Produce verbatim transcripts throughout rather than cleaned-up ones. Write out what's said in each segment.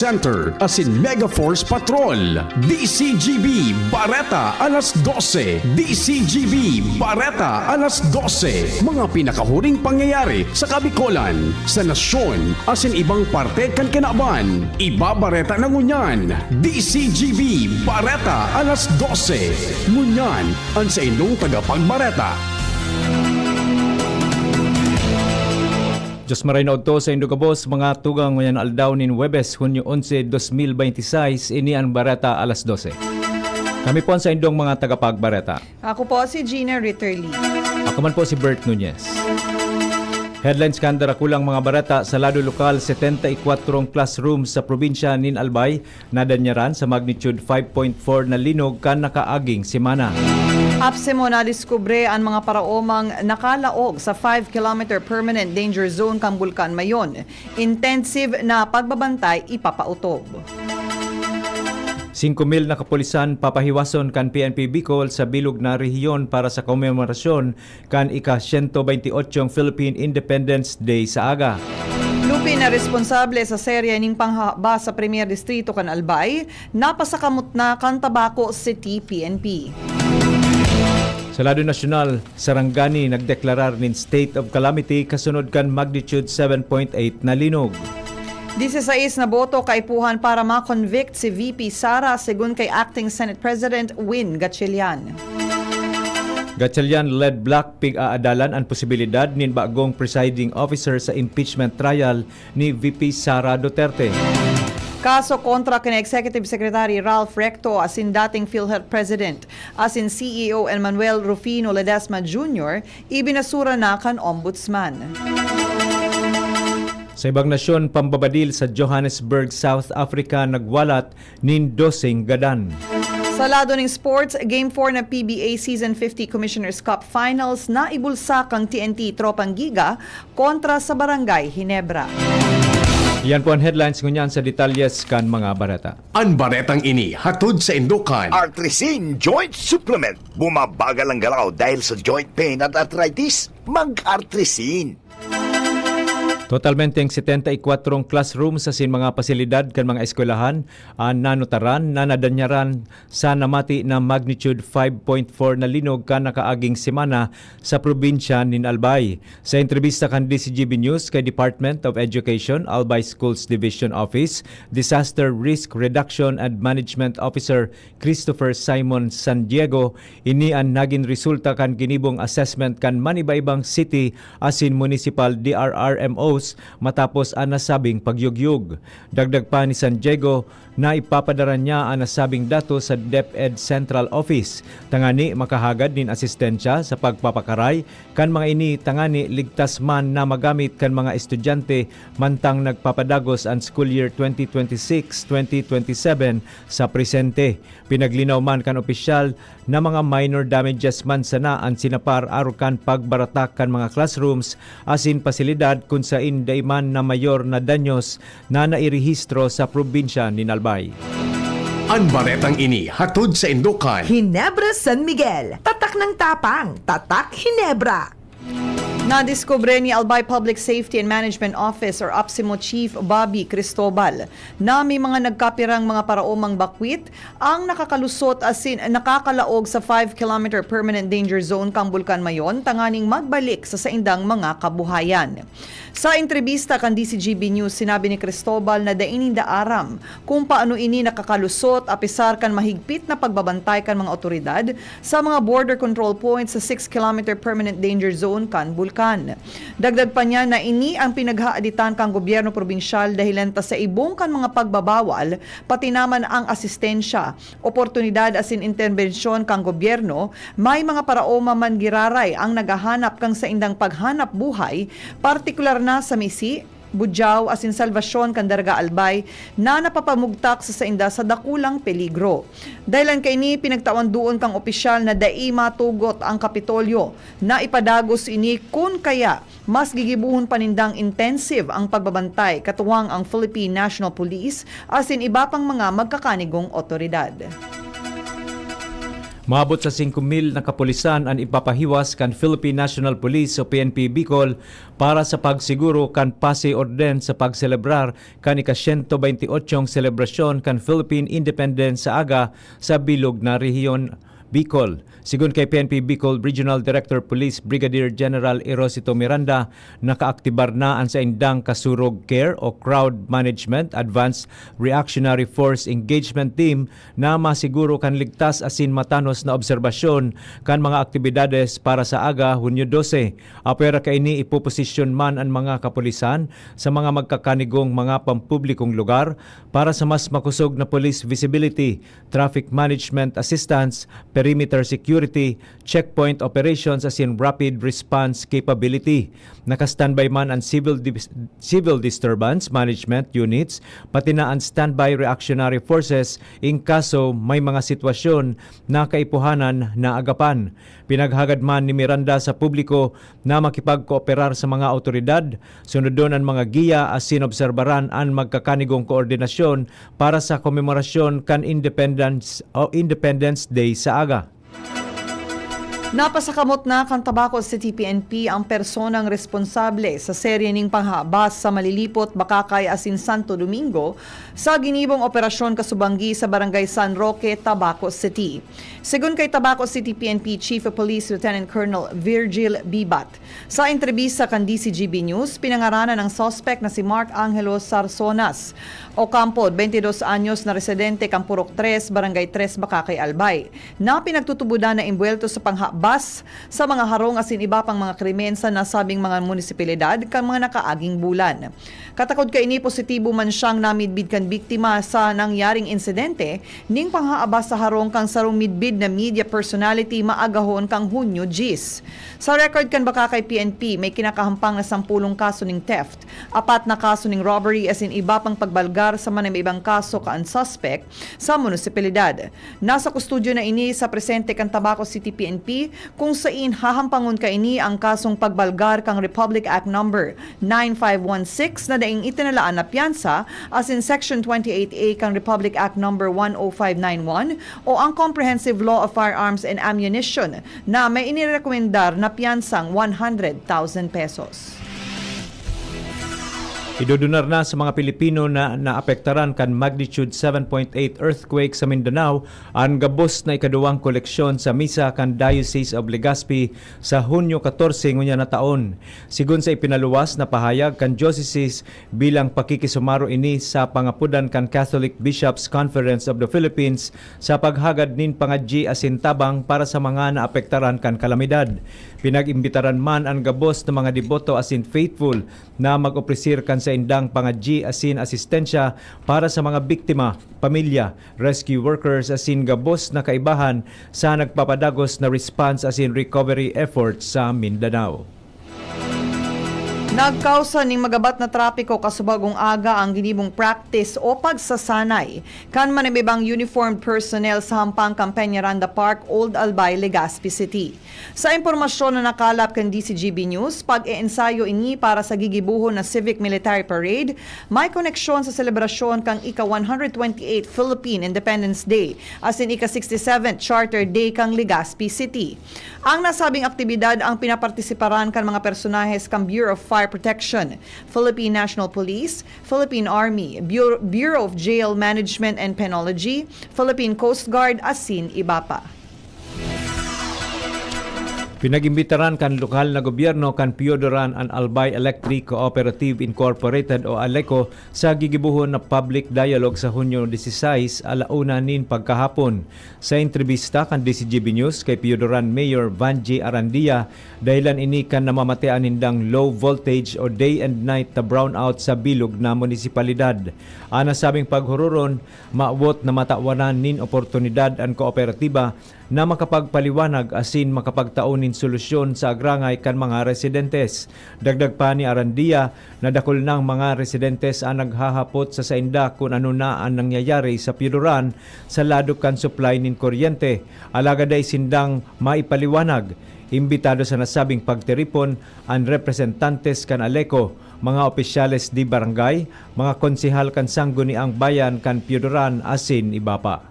Center asin Mega Force Patrol. D C G B Bareta alas dose. D C G B Bareta alas dose. Mga pinakahuring pangyayari sa Kabikolan, sa nasyon, asin ibang parte kan kinaban. Ibabareta na ngunyan. D C G B Bareta alas dose. Ngunyan, an saindong tagapagbareta. Diyos maray na udto sa indo gabos, mga tugang, ngunyan aldaw nin Huwebes, Hunyo onse, dos mil bente y seis, ini an Bareta alas dose. Kami po an saindong mga tagapagbareta. Ako po si Gina Ritterly. Ako man po si Bert Nunez. Headlines kan darakulang mga bareta: sa lado lokal, setenta y kwatro classrooms sa probinsya nin Albay nadanyaran sa magnitude five point four na linog kan nakaaging semana. APSEMO nadiskubre an mga paraomang nakalaog sa five kilometer permanent danger zone kan Bulkan Mayon. Intensive na pagbabantay ipapautob. Singko mil na kapulisan papahiwason kan P N P Bicol sa bilog na rehiyon para sa komemorasyon kan ika-siyento bente y ocho Philippine Independence Day sa aga. Lupin na responsable sa serye nin panghahaba sa Premier Distrito kan Albay, napasakamot na kan Tabaco City P N P. Sa lado nasyonal, Sarangani nagdeklarar nin state of calamity kasunod kan magnitude seven point eight na linog. Disisais na boto kaipuhan para ma-convict si V P Sara, segun kay Acting Senate President Win Gatchalian. Gatchalian-led bloc pig-aadalan an posibilidad nin bagong presiding officer sa impeachment trial ni V P Sara Duterte. Kaso kontra kan Executive Secretary Ralph Recto asin dating PhilHealth President asin C E O Emmanuel Rufino Ledesma Junior ibinasura na kan Ombudsman. Sa ibang nasyon, pambabadil sa Johannesburg, South Africa, nagwalat nin doseng gadan. Sa lado ning sports, Game four na P B A Season fifty Commissioner's Cup Finals na ibulsa kan T N T Tropang Giga kontra sa Barangay Ginebra. Yan po an headlines ngunyan. Sa detalyes kan mga bareta. An baretang ini hatod saindo kan Artrisin Joint Supplement. Bumabagal ang galaw dahil sa joint pain at arthritis? Mag-Artrisin. Totalmenteng setenta y kwatro classrooms asin mga pasilidad kan mga eskwelahan an nanutaran na nadanyaran sa namati na magnitude five point four na linog kan nakaaging semana sa probinsya nin Albay. Sa entrebista kan D C G B News kay Department of Education, Albay Schools Division Office Disaster Risk Reduction and Management Officer Christopher Simon San Diego, ini an nagin resulta kan ginibong assessment kan manibaibang city asin municipal D R R M Os matapos an nasabing pagyugyog. Dagdag pa ni San Diego na ipapadara niya an nasabing datos sa DepEd Central Office tangani makahagad nin asistensya sa pagpapakaray kan mga ini tangani ligtas man na magamit kan mga estudyante mantang nagpapadagos an school year twenty twenty-six twenty twenty-seven sa presente. Pinaglinaw man kan opisyal na mga minor damages man sana an sinapar arog kan pagbaratak kan mga classrooms asin pasilidad kun sain dai man na mayor na danyos na nairehistro sa probinsya nin Albay. An baretang ini hatod saindo kan Ginebra San Miguel, tatak ng tapang, tatak Ginebra. Nadiskubre ni Albay Public Safety and Management Office or APSEMO Chief Bobby Cristobal na may mga nagkapirang mga paraomang bakwit ang nakakalusot asin nakakalaog sa five kilometer permanent danger zone kan Bulkan Mayon tanganing magbalik sa saindang mga kabuhayan. Sa entrebista kan D C G B News, sinabi ni Cristobal na dai ninda aram kung paano ini nakakalusot, apisar kan mahigpit na pagbabantay kan mga awtoridad sa mga border control points sa six kilometer permanent danger zone kan Bulkan. Dagdag pa niya na ini ang pinaghaaditan kan gobyerno probinsyal dahilan ta sa ibong kan mga pagbabawal, pati naman ang asistensya, oportunidad asin interbensyon kan gobyerno, may mga paraoma man giraray ang naghahanap kan saindang paghanap buhay, partikular na sa Misi, Bujao asin Salvacion kan Daraga Albay na napapamugtak sa sainda sa dakulang peligro. Dahilan kaini, pinagtawan doon kan opisyal na dai matugot ang Kapitolyo na ipadagos ini kun kaya mas gigibohon pa nindang intensive ang pagbabantay katuwang ang Philippine National Police asin iba pang mga magkakanigong awtoridad. Maabot sa singko mil na kapulisan an ipapahiwas kan Philippine National Police o P N P Bicol para sa pagsiguro kan pasi orden sa pagselebrar kan ika-siyento baynte otsong selebrasyon kan Philippine Independence sa aga sa bilog na rehiyon, Bicol. Sigon kay P N P Bicol Regional Director Police Brigadier General Erosito Miranda, nakaaktibar na an saindang kasurog care o Crowd Management Advanced Reactionary Force Engagement Team na masiguro kan ligtas asin matanos na obserbasyon kan mga aktibidades para sa aga, Hunyo dose. Apwera kaini, ipoposisyon man an mga kapulisan sa mga magkakanigong mga pampublikong lugar para sa mas makosog na police visibility, traffic management assistance, perimeter security, checkpoint operations asin rapid response capability. Naka-standby man an civil dis-, civil disturbance management units, pati na an standby reactionary forces in kaso may mga sitwasyon na kaipuhanan na agapan. Pinaghagad man ni Miranda sa publiko na makipagkooperar sa mga awtoridad, sunodon an mga giya asin obserbaran an magkakanigong koordinasyon para sa komemorasyon kan Independence o Independence Day sa aga. Napasakamot na kan Tabaco City P N P ang personang responsable sa serye ning panghabas sa Malilipot, Bacacay asin Santo Domingo sa ginibong operasyon kasubanggi sa Barangay San Roque, Tabaco City. Sigon kay Tabaco City P N P Chief of Police Lieutenant Colonel Virgil Bibat, sa entrebista kan D C G B News, pinangaranan ang suspek na si Mark Angelo Sarsonas, Ocampo, twenty dos anyos, na residente kan Purok tres, Barangay tres, Bacacay, Albay, na pinagtutubodan na imbuwelto sa panghabas sa mga harong asin iba pang mga krimen sa nasabing mga munisipalidad kan mga nakaaging bulan. Katakod kaini, positibo man siyang namidbid kan biktima sa nangyaring insidente ning panghaabas sa harong kan sarong midbid na media personality maagahon kan Hunyo dyes. Sa record kan Bacacay P N P, may kinakahampang na sampulong kaso ning theft, apat na kaso ning robbery asin iba pang pagbalgar sa mga ibang kaso kan suspek sa munisipalidad. Nasa kustodya na ini sa presente kan Tabaco City P N P, kung sain hahampangon kaini ang kasong pagbalgar kan Republic Act Number nine five one six na daing itinalaan na pyansa asin Section twenty-eight A kan Republic Act Number one oh five nine one o ang Comprehensive Law of Firearms and Ammunition na may inirekomendar na pyansang one hundred thousand pesos. Idodonar na sa mga Pilipino na naapektaran kan magnitude seven point eight earthquake sa Mindanao an gabos na ikaduwang koleksyon sa misa kan Diocese of Legazpi sa Hunyo katorse ngunyan na taon. Sigon sa ipinaluwas na pahayag kan diocese, bilang pakikisumaro ini sa pangapodan kan Catholic Bishops' Conference of the Philippines sa paghagad nin pangadyi asin tabang para sa mga naapektaran kan kalamidad. Pinag-imbitaran man an gabos na mga deboto asin faithful na mag-opresir kan saindang pangadyi asin asistensya para sa mga biktima, pamilya, rescue workers asin gabos na kaibahan sa nagpapadagos na response asin recovery efforts sa Mindanao. Nagkausa ning magabat na trapiko kasubagong aga ang ginibong practice o pagsasanay kan manibibang uniformed personnel sa hampang kan Peñaranda Park, Old Albay, Legazpi City. Sa impormasyon na nakalap kan D C G B News, pag-eensayo ini para sa gigibohon na Civic Military Parade, may koneksyon sa selebrasyon kan ika one hundred twenty-eight Philippine Independence Day asin ika sixty-seventh Charter Day kan Legazpi City. Ang nasabing aktibidad ang pinapartisiparan kan mga personahes kan Bureau of Fire Protection, Philippine National Police, Philippine Army, Bureau, Bureau of Jail Management and Penology, Philippine Coast Guard asin iba pa. Pinag-imbitaran kan lokal na gobyerno kan Piodoran an Albay Electric Cooperative Incorporated o ALECO sa gigibohon na public dialogue sa Hunyo dieciséis, ala una nin pagkahapon. Sa entrebista kan D C G B News kay Piodoran Mayor Vangie Arandia, dahilan ini kan namamatean nindang low voltage o day and night na brownout sa bilog na munisipalidad. An nasabing paghururon, mawot na matawanan nin oportunidad an kooperatiba na makapagpaliwanag asin makapagtao nin solusyon sa agrangay kan mga residentes. Dagdag pa ni Arandia na dakul nang mga residentes an naghahapot sa sainda kun ano na an nangyayari sa Piodoran sa lado kan supply nin kuryente, alagad dai sindang maipaliwanag. Imbitado sa nasabing pagtiripon an representantes kan ALECO, mga opisyales de barangay, mga konsehal kan Sangguniang Bayan kan Piodoran asin iba pa.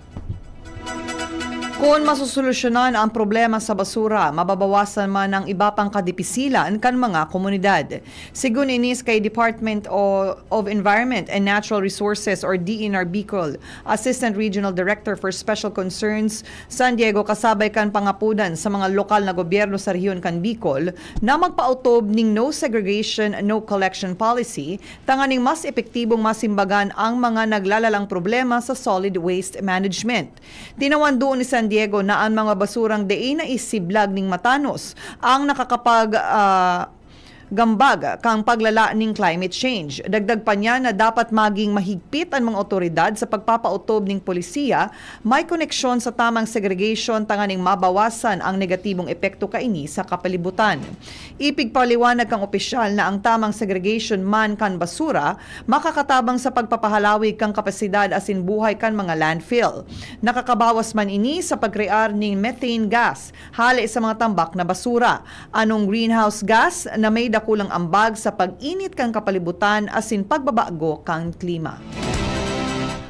Kun masosolusyonan ang problema sa basura, mababawasan man ang iba pang kadipisilan kan mga komunidad. Sigun ini kay Department o-, of Environment and Natural Resources or D N R Bicol, Assistant Regional Director for Special Concerns, San Diego, kasabay kan pangapodan sa mga lokal na gobyerno sa rehiyon kan Bicol na magpaotob ning no segregation, no collection policy, tanganing mas epektibong masimbagan ang mga naglalalang problema sa solid waste management. Tinawan duon ni San Diego na an mga basurang dai naisiblag nin matanos ang nakakapag-, ah, gambag kan paglala nin climate change. Dagdag pa niya na dapat maging mahigpit an mga awtoridad sa pagpapaotob nin polisiya may koneksyon sa tamang segregation tanganing mabawasan ang negatibong epekto kaini sa kapalibutan. Ipigpaliwanag kan opisyal na ang tamang segregation man kan basura makakatabang sa pagpapahalawig kan kapasidad asin buhay kan mga landfill. Nakakabawas man ini sa pagkrear nin methane gas hale sa mga tambak na basura, anong greenhouse gas na may dakulang ambag sa pag-init kan kapalibutan asin pagbabago kan klima.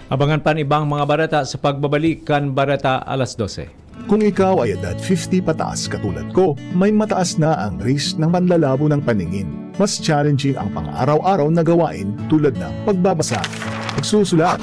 Abangan pa an ibang mga bareta sa pagbabalik kan Bareta Alas Dose. Kung ikaw ay edad fifty pataas katulad ko, may mataas na ang risk ng panlalabo ng paningin. Mas challenging ang pang-araw-araw na gawain tulad ng pagbabasa, pagsusulat,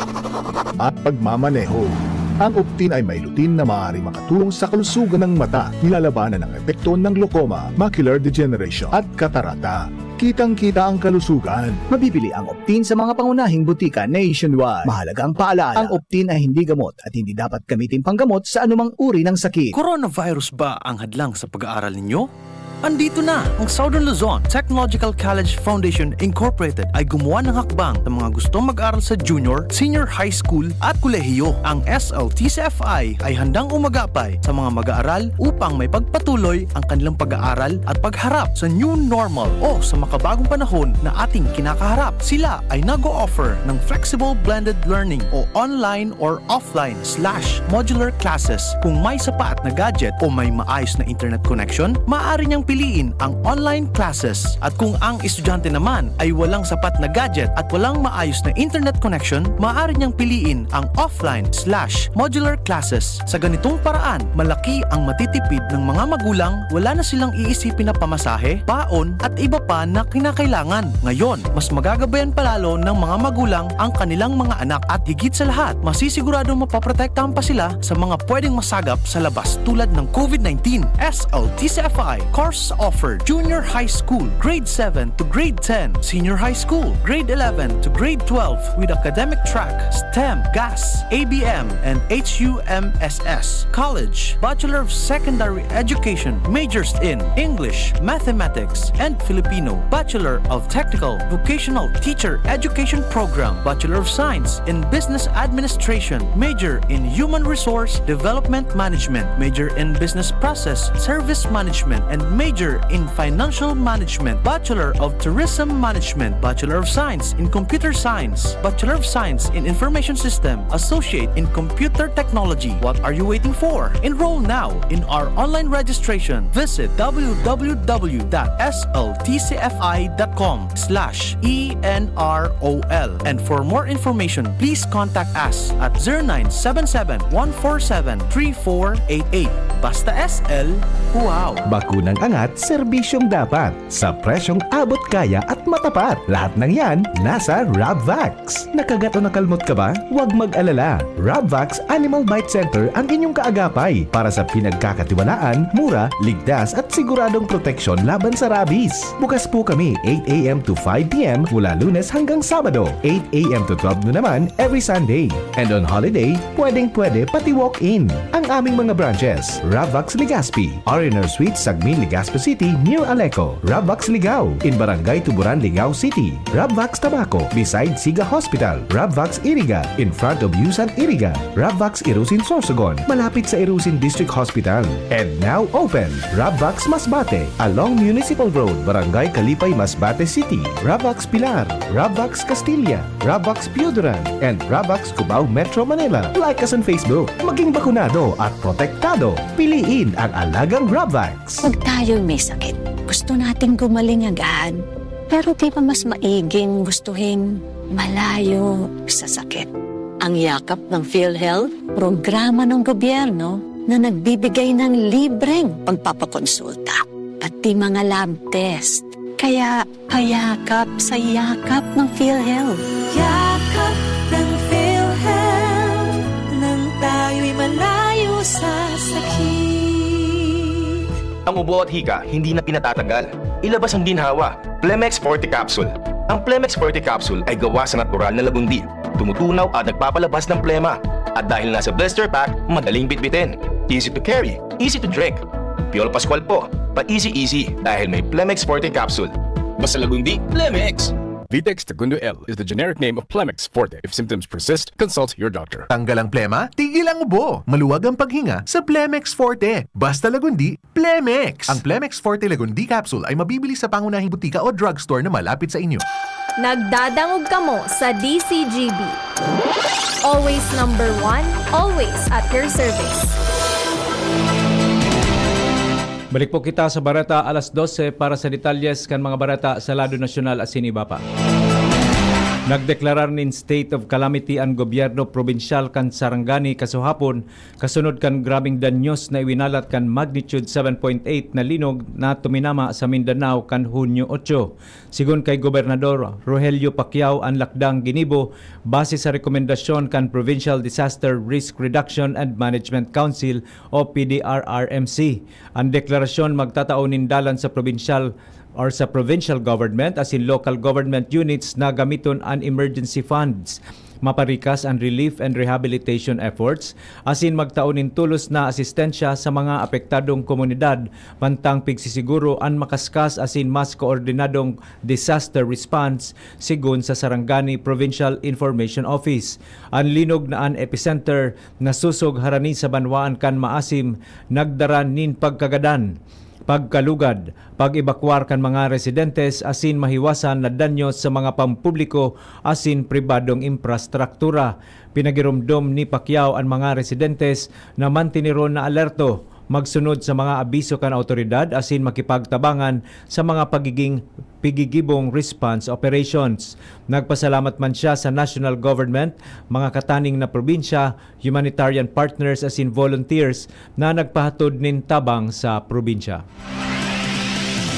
at pagmamaneho. Ang Optin ay may lutein na maaaring makatulong sa kalusugan ng mata, nilalabanan ang epekto ng glaucoma, macular degeneration, at katarata. Kitang-kita ang kalusugan. Mabibili ang Optin sa mga pangunahing butika nationwide. Mahalaga ang paalaala. Ang Optin ay hindi gamot at hindi dapat gamitin panggamot sa anumang uri ng sakit. Coronavirus ba ang hadlang sa pag-aaral ninyo? Andito na ang Southern Luzon Technological College Foundation Incorporated ay gumawa ng hakbang sa mga gustong mag-aral sa junior, senior high school at kolehiyo. Ang S L T C F I ay handang umagapay sa mga mag-aaral upang may pagpatuloy ang kanilang pag-aaral at pagharap sa new normal o sa makabagong panahon na ating kinakaharap. Sila ay nag-o-offer ng flexible blended learning o online or offline slash modular classes. Kung may sapat na gadget o may maayos na internet connection, maaari niyang piliin ang online classes. At kung ang estudyante naman ay walang sapat na gadget at walang maayos na internet connection, maaari niyang piliin ang offline slash modular classes. Sa ganitong paraan, malaki ang matitipid ng mga magulang, wala na silang iisipin na pamasahe, baon, at iba pa na kinakailangan. Ngayon, mas magagabayan pa lalo ng mga magulang ang kanilang mga anak at higit sa lahat, masisiguradong mapoprotektahan pa sila sa mga pwedeng masagap sa labas tulad ng COVID nineteen. S L T C F I course offered: junior high school, grade seven to grade ten, senior high school, grade eleven to grade twelve, with academic track STEM, GAS, A B M, and H U M S S. College, Bachelor of Secondary Education, majors in English, Mathematics, and Filipino, Bachelor of Technical Vocational Teacher Education Program, Bachelor of Science in Business Administration, major in Human Resource Development Management, major in Business Process Service Management, and major in Financial Management, Bachelor of Tourism Management, Bachelor of Science in Computer Science, Bachelor of Science in Information System, Associate in Computer Technology. What are you waiting for? Enroll now in our online registration. Visit w w w dot s l t c f i dot com slash e n r o l. And for more information, please contact us at zero nine seven seven, one four seven, three four eight eight. Basta S L, wow! Bakunang angat, serbisyong dapat, sa presyong abot kaya at matapat. Lahat ng yan, nasa Rabvax. Nakagat o nakalmot ka ba? Huwag mag-alala. Rabvax Animal Bite Center ang inyong kaagapay para sa pinagkakatiwalaan, mura, ligtas at siguradong proteksyon laban sa rabies. Bukas po kami eight a m to five p m mula Lunes hanggang Sabado, eight a m to twelve noon naman every Sunday. And on holiday, pwedeng-pwede pati walk-in. Ang aming mga branches, Rabvax Legazpi, R and R Suites, Sagmin, Legazpi City, near Aleco. Rabvax Ligao, in Barangay Tuburan, Ligao City. Rabvax Tabaco, beside Siga Hospital. Rabvax Iriga, in front of Yusan Iriga. Rabvax Irusin Sorsogon, malapit sa Irusin District Hospital. And now open, Rabvax Masbate, along Municipal Road, Barangay Kalipay, Masbate City. Rabvax Pilar, Rabvax Castilla, Rabvax Pioduran, and Rabvax Cubao, Metro Manila. Like us on Facebook. Maging bakunado at protektado. Piliin ang alagang Rabvax. Pag tayo'y may sakit, gusto nating gumaling agad. Pero di ba mas maiging gustuhin malayo sa sakit? Ang yakap ng PhilHealth, programa ng gobyerno, na nagbibigay ng libreng pagpapakonsulta, pati mga lab test. Kaya payakap sa yakap ng PhilHealth. Yakap ng PhilHealth, nang tayo'y malayo sa sakit. Ang ubo at hika, hindi na pinatatagal. Ilabas ang ginhawa. Plemex Forte Capsule. Ang Plemex Forte Capsule ay gawa sa natural na lagundi. Tumutunaw at nagpapalabas ng plema. At dahil nasa blister pack, madaling bitbitin. Easy to carry, easy to drink. Piolo Pascual po, pa-easy-easy dahil may Plemex Forte Capsule. Basta lagundi, Plemex! Vitex Segundo L is the generic name of Plemex Forte. If symptoms persist, consult your doctor. Tanggal ang plema, tigil ang ubo. Maluwag ang paghinga sa Plemex Forte. Basta lagundi, Plemex! Ang Plemex Forte Lagundi Capsule ay mabibili sa pangunahing butika o drugstore na malapit sa inyo. Nagdadangog kamo sa D C G B. Always number one, always at your service. Balik po kita sa bareta alas dose para sa detalyes kan mga bareta sa lado nasyonal asin iba pa. Nagdeklarar nin state of calamity an gobyerno probinsyal kan Sarangani kasuhapon, kasunod kan grabeng danyos na iwinalat kan magnitude seven point eight na linog na tuminama sa Mindanao kan Hunyo otso. Sigon kay Gobernador Rogelio Pacquiao, an lakdang ginibo base sa rekomendasyon kan Provincial Disaster Risk Reduction and Management Council o P D R R M C. An deklarasyon magtatao nin dalan sa probinsyal or sa provincial government asin local government units na gamiton an emergency funds, maparikas an relief and rehabilitation efforts, asin magtao nin tulos na asistensya sa mga apektadong komunidad, mantang pigsisiguro an makaskas asin mas koordinadong disaster response, sigon sa Sarangani Provincial Information Office. An linog na an epicenter nasosog harani sa banwaan kan Maasim, nagdara nin pagkagadan, pagkalugad, pag-ebakwar kan mga residentes asin mahiwasan na danyo sa mga pampubliko asin pribadong imprastruktura. Pinagiromdom ni Pacquiao an mga residentes na manteneron na alerto, magsunod sa mga abiso kan awtoridad asin makipagtabangan sa mga pagiging pigigibong response operations. Nagpasalamat man siya sa national government, mga kataning na probinsya, humanitarian partners asin volunteers na nagpahatod nin tabang sa probinsya.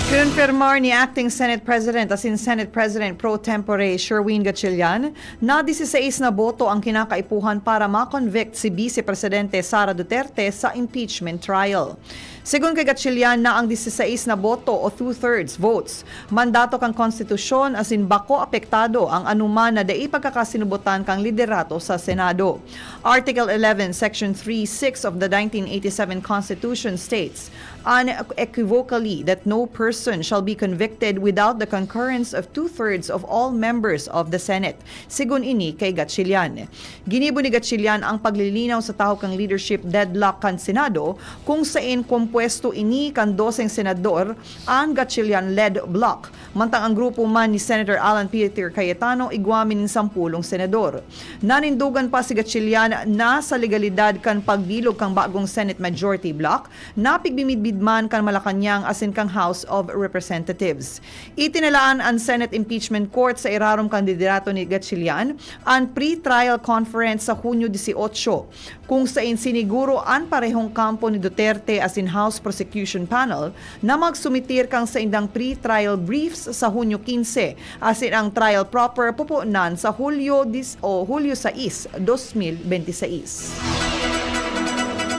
Kinonfirmar ni Acting Senate President asin Senate President Pro Tempore Sherwin Gatchalian na dieciséis na boto ang kinakaipuhan para ma-convict si Vice Presidente Sara Duterte sa impeachment trial. Sigon kay Gatchalian na ang dieciséis na boto o two-thirds votes, mandato kan konstitusyon asin bako apektado ang anuman na dai pagkakasinubotan kan liderato sa Senado. Article eleven, Section three six of the nineteen eighty-seven Constitution states unequivocally that no person shall be convicted without the concurrence of two-thirds of all members of the Senate, sigon ini kay Gatchalian. Ginibo ni Gatchalian ang paglilinaw sa tahaw kan leadership deadlock kan Senado, kung sain kompuesto ini kan doseng senador an Gatchalian-led bloc, mantang ang grupo man ni Senator Alan Peter Cayetano igwa nin sampulong senador. Nanindogan pa si Gatchalian na sa legalidad kan pagbilog kan bagong Senate Majority Bloc na pigmimidbid man kan Malacañang asin kan House of Representatives. Itinalaan an Senate Impeachment Court sa irarom kan liderato ni Gatchalian an pre-trial conference sa Hunyo dieciocho, kung sain siniguro an parehong kampo ni Duterte asin House Prosecution Panel na magsumitir kan saindang pre-trial briefs sa Hunyo quince, asin ang trial proper pupunan sa Hulyo dis o Hulyo sais, dos mil bente seis.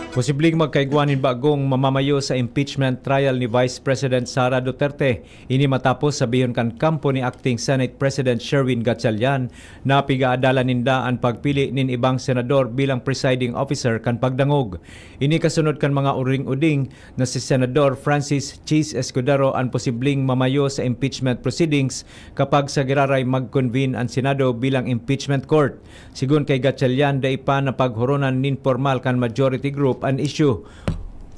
Posibleng magkaigwa nin bagong mamamayo sa impeachment trial ni Vice President Sara Duterte. Ini matapos sabihon kan kampo ni Acting Senate President Sherwin Gatchalian na pigaadalan ninda an pagpili nin ibang senador bilang presiding officer kan pagdangog. Ini kasunod kan mga uring-uding na si Senador Francis Chiz Escudero an posibleng mamayo sa impeachment proceedings kapag sa giraray mag-convene an Senado bilang impeachment court. Sigon kay Gatchalian, dai pa napaghuronan nin pormal kan majority group an isyu.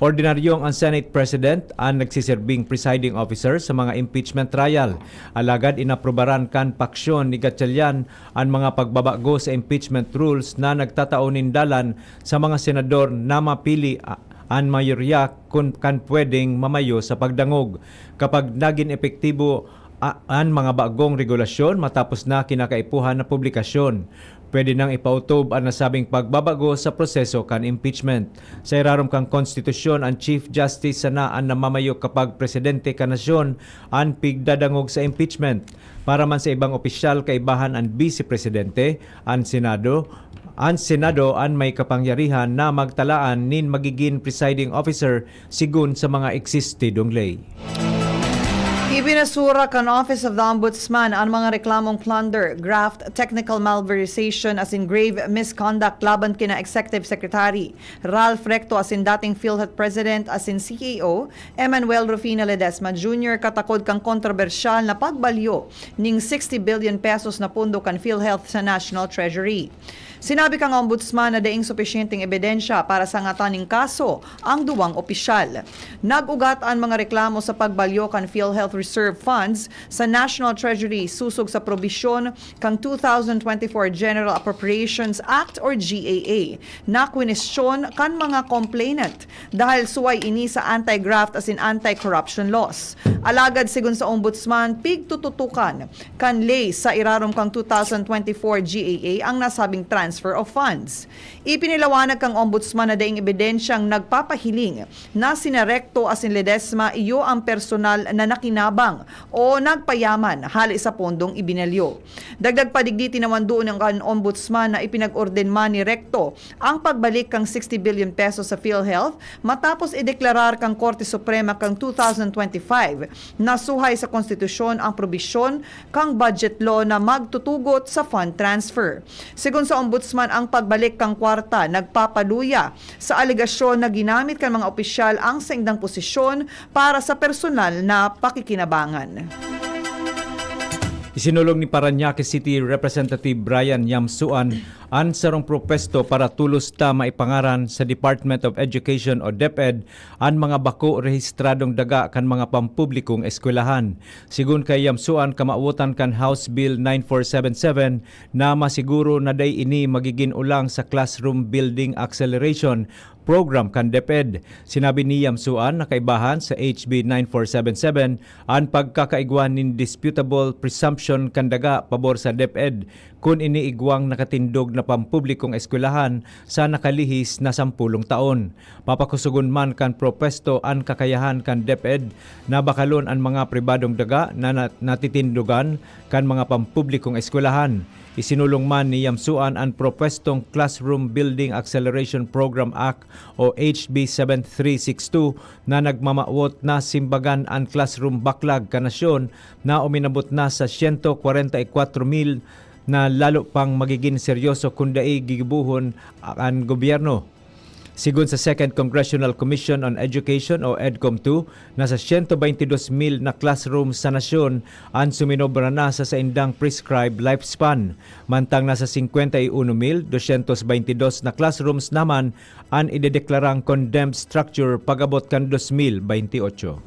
Ordinaryong an Senate President an nagsiserbing presiding officer sa mga impeachment trial. Alagad inaprubaran kan paksyon ni Gatchalian an mga pagbabago sa impeachment rules na nagtatao nin dalan sa mga senador na mapili a-, an mayorya kun kan pwedeng mamayo sa pagdangog. Kapag nagin epektibo a-, an mga bagong regulasyon matapos na kinakaipuhan na publikasyon, Pwede nang ipautob an nasabing pagbabago sa proseso kan impeachment. Sa irarom kan konstitusyon, an Chief Justice sana an namamayo kapag presidente kan nasyon an pigdadangog sa impeachment. Para man sa ibang opisyal, kaibahan an bise presidente, an Senado, an Senado an may kapangyarihan na magtalaan nin magigin presiding officer sigon sa mga existidong ley. Ibinasura kan Office of the Ombudsman an mga reklamong plunder, graft, technical malversation asin grave misconduct laban kina Executive Secretary Ralph Recto asin dating PhilHealth President asin C E O Emmanuel Rufina Ledesma Junior katakod kan kontrobersyal na pagbalyo ning sixty billion pesos na pondo kan PhilHealth sa National Treasury. Sinabi kan Ombudsman na daing supisyenteng ebidensya para sangatan nin kaso ang duwang opisyal. Nag-ugat an mga reklamo sa pagbalyo kan PhilHealth Reserve Funds sa National Treasury sosog sa probisyon kan two thousand twenty-four General Appropriations Act or G A A na kwenestyon kan mga complainant dahil suway ini sa anti-graft asin anti-corruption laws. Alagad sigon sa Ombudsman, pigtututukan kan ley sa irarom kan two thousand twenty-four G A A ang nasabing transfer of funds. Ipinaliwanag kan Ombudsman na daing ebidensyang nagpapahiling na sina Recto asin Ledesma iyo ang personal na nakinabang o nagpayaman hale sa pondong ibinalyo. Dagdag pa digdi, tinawan duon kan Ombudsman na ipinag-orden man ni Recto ang pagbalik kan sixty billion pesos sa PhilHealth matapos ideklarar kan Korte Suprema kan two thousand twenty-five na suhay sa konstitusyon ang probisyon kan budget law na magtutugot sa fund transfer. Sigon sa Ombudsman, ang pagbalik kan kwarta nagpapaluya sa alegasyon na ginamit kan mga opisyal ang saindang posisyon para sa personal na pakikinabangan. Isinulong ni Parañaque City Representative Brian Yamsuan an sarong propuesto para tolos ta maipangaran sa Department of Education o DepEd an mga bako rehistradong daga kan mga pampublikong eskwelahan. Sigon kay Yamsuan, kamawotan kan House Bill nine four seven seven na masiguro na dai ini magigin olang sa Classroom Building Acceleration Program kan DepEd. Sinabi ni Yamsuan na kaibahan sa H B nine four seven seven an pagkakaigwa nin disputable presumption kan daga pabor sa DepEd kun ini igwang nakatindog na pampublikong eskwelahan sa nakalihis na sampolong taon. Papakusogon man kan propuesto an kakayahan kan DepEd na bakalon an mga pribadong daga na na- natitindogan kan mga pampublikong eskwelahan. Isinulong man ni Yamsuan an propuestong Classroom Building Acceleration Program Act o H B seven three six two na nagmamawot na simbagan an classroom backlog kan nasyon na uminabot na sa siyento kwarenta y kwatro mil na lalo pang magigin seryoso kun dai gigibohon an gobyerno. Sigon sa Second Congressional Commission on Education o EDCOM two, nasa siyento baynte dos mil na classroom sa nasyon an suminobra na sa saindang prescribed lifespan, mantang nasa singkwenta y uno mil dosyentos baynte dos na classrooms naman an idedeklarang condemned structure pag-abot kan dos mil baynte otso.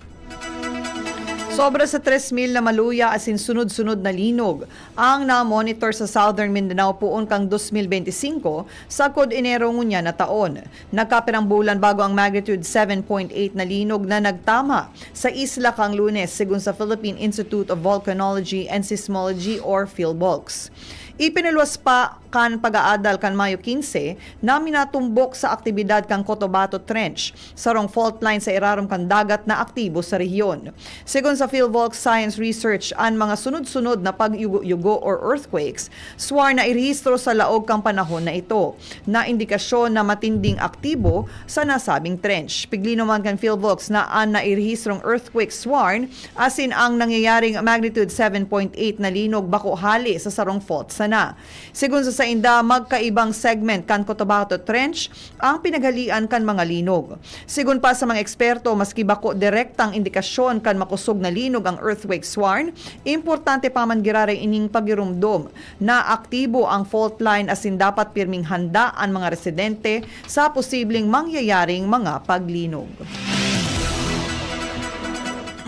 Sobra sa tres mil na maluya asin sunod-sunod na linog ang na-monitor sa Southern Mindanao poon kan dos mil benti singko, sagkod Enero ngunyan na taon. Nagkapirang bulan bago ang magnitude seven point eight na linog na nagtama sa isla kan Lunes, sigon sa Philippine Institute of Volcanology and Seismology or PhilVolCS. Ipinaluwas pa kan pag-aadal kan Mayo quince na minatumbok sa aktibidad kan Cotabato Trench, sarong fault line sa irarom kan dagat na aktibo sa rehiyon. Sigon sa PhilVolCS Science Research, an mga sunod-sunod na pagyugo-yugo or earthquakes, swar na irehistro sa laog kan panahon na ito, na indikasyon na matinding aktibo sa nasabing trench. Piglinawan kan PhilVolCS na an nairehistrong earthquake swarn asin ang nangyayaring magnitude seven point eight na linog bako hale sa sarong fault sana. Sigon sa sainda, magkaibang segment kan Cotabato Trench ang pinaghalian kan mga linog. Sigon pa sa mga eksperto, maski bako direktang indikasyon kan makosog na linog ang earthquake swarn, importante pa man giraray ining pagiromdom na aktibo ang fault line asin dapat pirming handa an mga residente sa posibleng mangyayaring mga paglinog.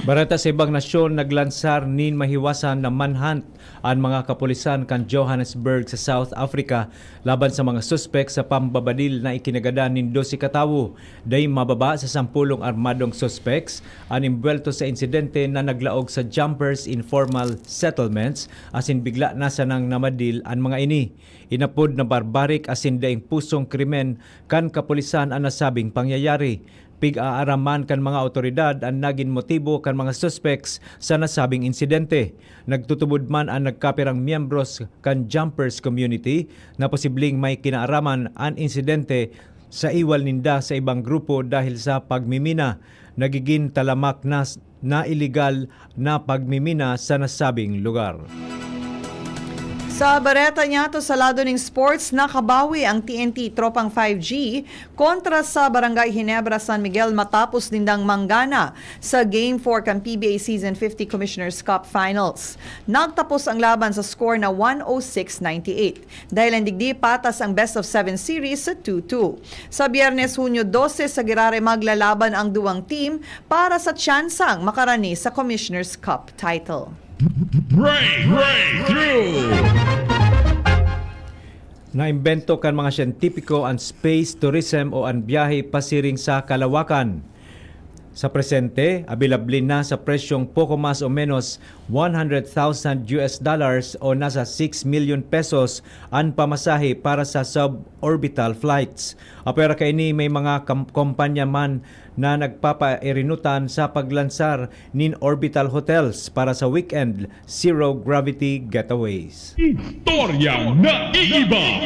Bareta sa ibang nasyon, naglansar nin mahiwasan na manhunt an mga kapulisan kan Johannesburg sa South Africa laban sa mga suspek sa pambabadil na ikinagadan nin dose ka tawo. Dai mababa sa sampulong armadong suspeks an imbuwelto sa insidente na naglaog sa Jumpers Informal Settlements asin bigla na sanang namadil an mga ini. Inapod na barbarik asin daing pusong krimen kan kapulisan an nasabing pangyayari. Pig-aaraman kan mga awtoridad an nagin motibo kan mga suspeks sa nasabing insidente. Nagtutubod man an nagkapirang miyembros kan Jumpers Community na posibleng may kinaaraman an insidente sa iwal ninda sa ibang grupo dahil sa pagmimina. Nagigin talamak na na iligal na pagmimina sa nasabing lugar. Sa bareta niyato sa lado ning sports, nakabawi ang T N T Tropang five G kontra sa Barangay Ginebra, San Miguel matapos nindang manggana sa Game four kan P B A Season fifty Commissioner's Cup Finals. Nagtapos ang laban sa score na one oh six ninety-eight. Dahil ang digdi, patas ang best of seven series sa two two. Sa Biyernes, Hunyo dose, sa Girare maglalaban ang duwang team para sa tsansang makarani sa Commissioner's Cup title. Break, breakthrough! Naimbento kan mga siyentipiko an space tourism o an biyahe pasiring sa kalawakan. Sa presente, abilable na sa presyong poko mas o menos one hundred thousand U S dollars o nasa six million pesos an pamasahe para sa suborbital flights. Apwera kaini, may mga kam-, kompanya man na nagpapairinutan sa paglansar nin orbital hotels para sa weekend zero-gravity getaways. Istoryang naiiba.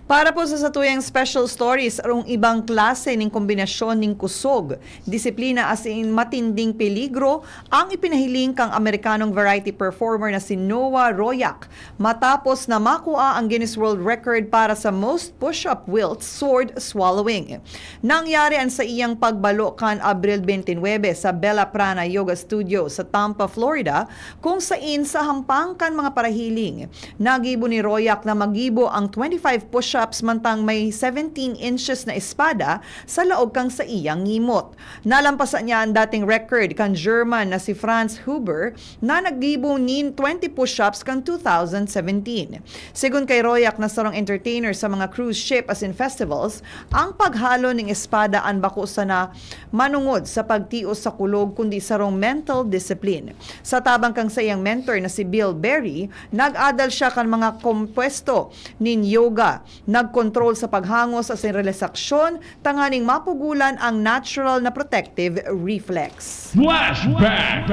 Para po sa satuyang special stories, sarong ibang klase ning kombinasyon ning kusog, disiplina asin matinding peligro ang ipinahiling kang Amerikanong variety performer na si Noah Royak matapos na makua ang Guinness World Record para sa most push-up whilst sword swallowing. Nangyari an saiyang pagbalo kan Abril twenty-nine sa Bella Prana Yoga Studio sa Tampa, Florida, kung sain sa hampang kan mga parahiling, nagibo ni Royak na magibo ang twenty-five push-ups mantang may seventeen inches na espada sa laog kan saiyang ngimot. Nalampasan niya an dating record kan German na si Franz Huber na naggibo nin twenty push-ups kan two thousand seventeen. Segun kay Royak na sarong entertainer sa mga cruise ship asin festivals, ang paghalo nin espada an bako sana manongod sa pagtios sa kulog kundi sarong mental discipline. Sa tabang kan saiyang mentor na si Bill Berry, nag-adal siya kan mga kompuesto nin yoga, nagkontrol sa paghangos asin relasaksyon tanganing mapugulan ang natural na protective reflex. Flashback!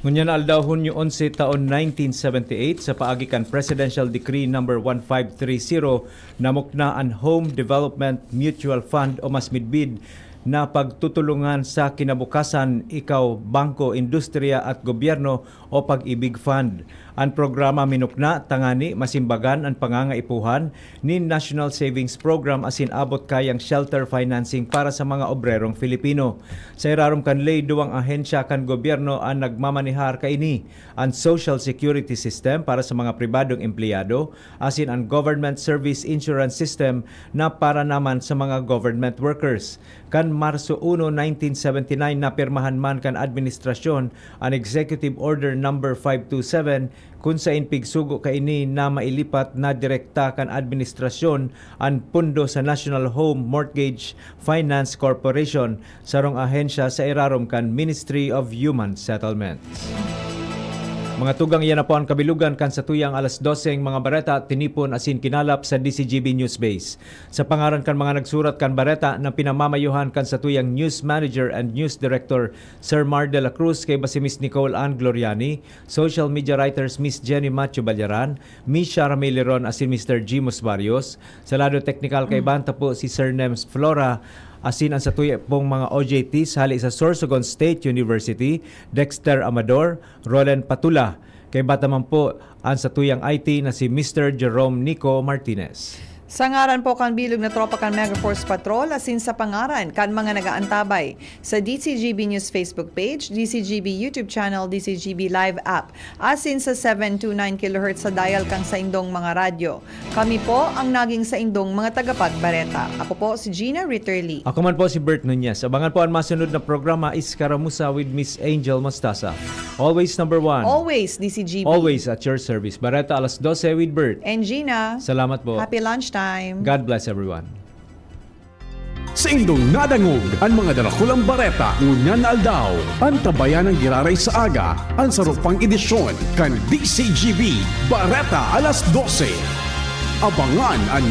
Ngunyan na aldaw, Hunyo onse, taon nineteen seventy-eight, sa paagi kan Presidential Decree Number one five three zero, namukna an Home Development Mutual Fund o mas midbid na pagtutulungan sa kinabukasan, ikaw, bangko, industriya at gobyerno o Pag-ibig Fund. An programa minukna tangani masimbagan an pangangaipuhan nin National Savings Program asin abot kayang shelter financing para sa mga obrerong Filipino. Sa irarom kan ley, duwang ahensya kan gobyerno an nagmamanehar kaini, an Social Security System para sa mga pribadong empleyado asin an Government Service Insurance System na para naman sa mga government workers. Kan Marso uno, nineteen seventy-nine, napirmahan man kan administrasyon an Executive Order Number five two seven, kun sain pigsugo kaini na mailipat na direkta kan administrasyon an pondo sa National Home Mortgage Finance Corporation, sarong ahensya sa irarom kan Ministry of Human Settlements. Mga tugang, iyan na po an kabilugan kan satuyang alas doseng mga bareta, tinipon asin kinalap sa D C G B Newsbase. Sa pangaran kan mga nagsurat kan bareta na pinamamayohan kan satuyang news manager and news director, Sir Mar de la Cruz, kaiba si Miss Nicole Ann Gloriani, social media writers Miss Jenny Macho Ballaran, Miss Shara Miliron asin Mister Jimus Barrios. Sa lado teknikal, kaibahan ta po si Sir Nems Flora asin an satuya pong mga O J Ts hali sa Sorsogon State University, Dexter Amador, Roland Patula. Kaiba ta man po an satuyang I T na si Mister Jerome Nico Martinez. Sa ngaran po kan bilog na tropa kan Mega Force Patrol, asin sa pangaran kan mga nag-aantabay sa D C G B News Facebook page, D C G B YouTube channel, D C G B Live app, asin sa seven two nine kilohertz sa dial kan saindong mga radyo. Kami po ang naging saindong mga tagapagbareta. Ako po si Gina Ritterly. Ako man po si Bert Nunez. Abangan po ang masunod na programa, Iskaramuza with Miss Angel Mostasa. Always number one. Always D C G B. Always at your service. Bareta alas dose with Bert. And Gina. Salamat po. Happy lunchtime. God bless everyone. Saindong nadangog an mga darakulang bareta ngunyan na aldaw. Antabayan an giraray sa aga, an saro pang edisyon kan D C G B Bareta alas dose. Abangan an